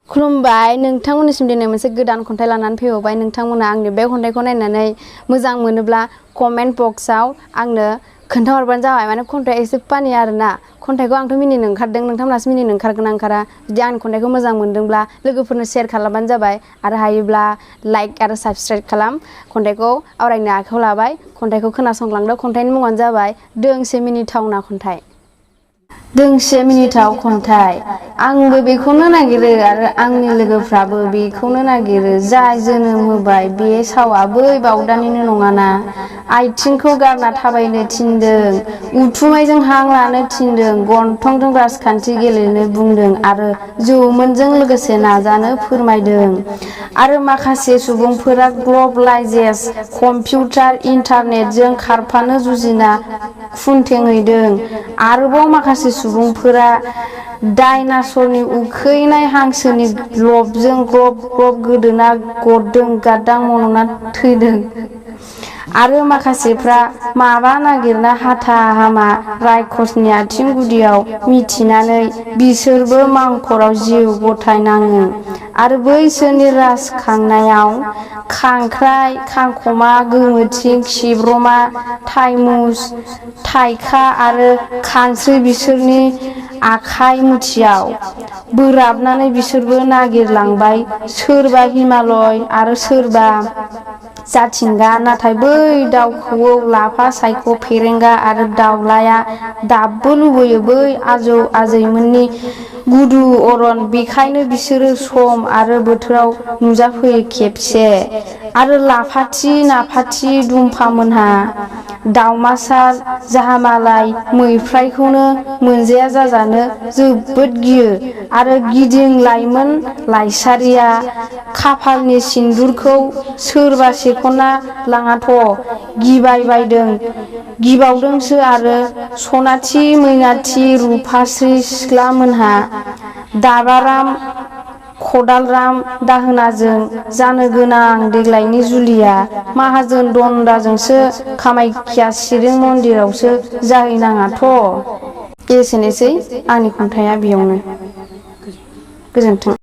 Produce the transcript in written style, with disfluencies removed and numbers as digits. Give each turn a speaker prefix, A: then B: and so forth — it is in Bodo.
A: खुलुमबाय नोंथांमोननिसिम दिनै मोनसे गोदान खन्थाइ लानानै फैबावबाय। नोंथांमोना आंनि बे खन्थाइखौ नायनानै मोजां मोनोब्ला कमेन्ट बक्सआव आंनो खोन्थाहरबानो जाबाय। माने खन्थाइया एसे फानि आरोना। खन्थाइखौ आंथ' मिनिनो ओंखारदों, नोंथांमोनासो मिनिनो ओंखारगोन ना ओंखारा। जुदि आंनि खन्थाइखौ मोजां मोनदोंब्ला लोगोफोरनो शेयार खालामबानो जाबाय आरो हायोब्ला लाइक आरो साबस्क्राइब खालाम। खन्थाइखौ आवरायनो आखायाव लाबाय, खन्थाइखौ खोनासंलांदो। खन्थाइनि मुङानो जाबाय दोंसे मिनिथावना खन्थाइ। दोंसे मिनिथाव खन्थाइ। आंबो बेखौनो नागिरो आरो आंनि लोगोफ्राबो बेखौनो नागिरो। जाय जोनोम होबाय बे सावआ बै बावदानिनो नङाना। आथिंखौ गारना थाबायनो थिनदों, उथुमायजों हां लानो थिनदों, गन्थंजों राजखान्थि गेलेनो बुंदों आरो जौमोनजों लोगोसे नाजानो फोरमायदों। आरो माखासे सुबुंफोरा ग्लबलाइजेस कम्पिउटार इन्टारनेटजों खारफानो जुजिना खुन्थेंहैदों। आरोबाव माखासे सुबुंफोरा डायनासरनि उखैनाय हांसोनि लबजों ग्लब ग्लब गोदोना गदों गादां मन'ना थैदों। आरो माखासेफ्रा माबा नागिरना हाथा हामा रायखसनि आथिं गुदियाव मिथिनानै बिसोरबो मांखराव जिउ गथायनाङो। आरो बैसोरनि राजखांनायाव खांख्राइ, खांखमा, गोमोथिं, खिब्रमा, थाइमुस, थाइखा आरो खानस्रि बिसोरनि आखाइ मुथियाव बोराबनानै बिसोरबो नागिरलांबाय सोरबा हिमालय आरो सोरबा जाथिंगा। नाथाय बै दाउ खौवौ, लाफा सायख', फेरेंगा आरो दाउलाया दाबो लुबैयो बै आजौ आजैमोननि गुदु अरन। बेखायनो बिसोरो सम आरो बोथोराव नुजाफैयो खेबसे। आरो लाफाथि नाफाथि दुमफामोनहा दावमासार जाहामालाय मैफ्रायखौनो मोनजाया जाजानो जोबोद गियो। आरो गिदिं लाइमोन लाइसारिया खाफालनि सिन्दुरखौ सोरबा सेखना लाङाथ' गिबायबायदों, गिबावदोंसो। आरो सनाथि मैनाथि रुफास्रि सिख्लामोनहा दाबाराम खदालराम दाहोनाजों जानो गोनां देग्लायनि जुलिया माहाजोन दन्दाजोंसो कामाख्या चिरिं मन्दिरावसो जाहैनाङाथ'। एसेनोसै आंनि खन्थाइया बेयावनो। गोजोन्थों।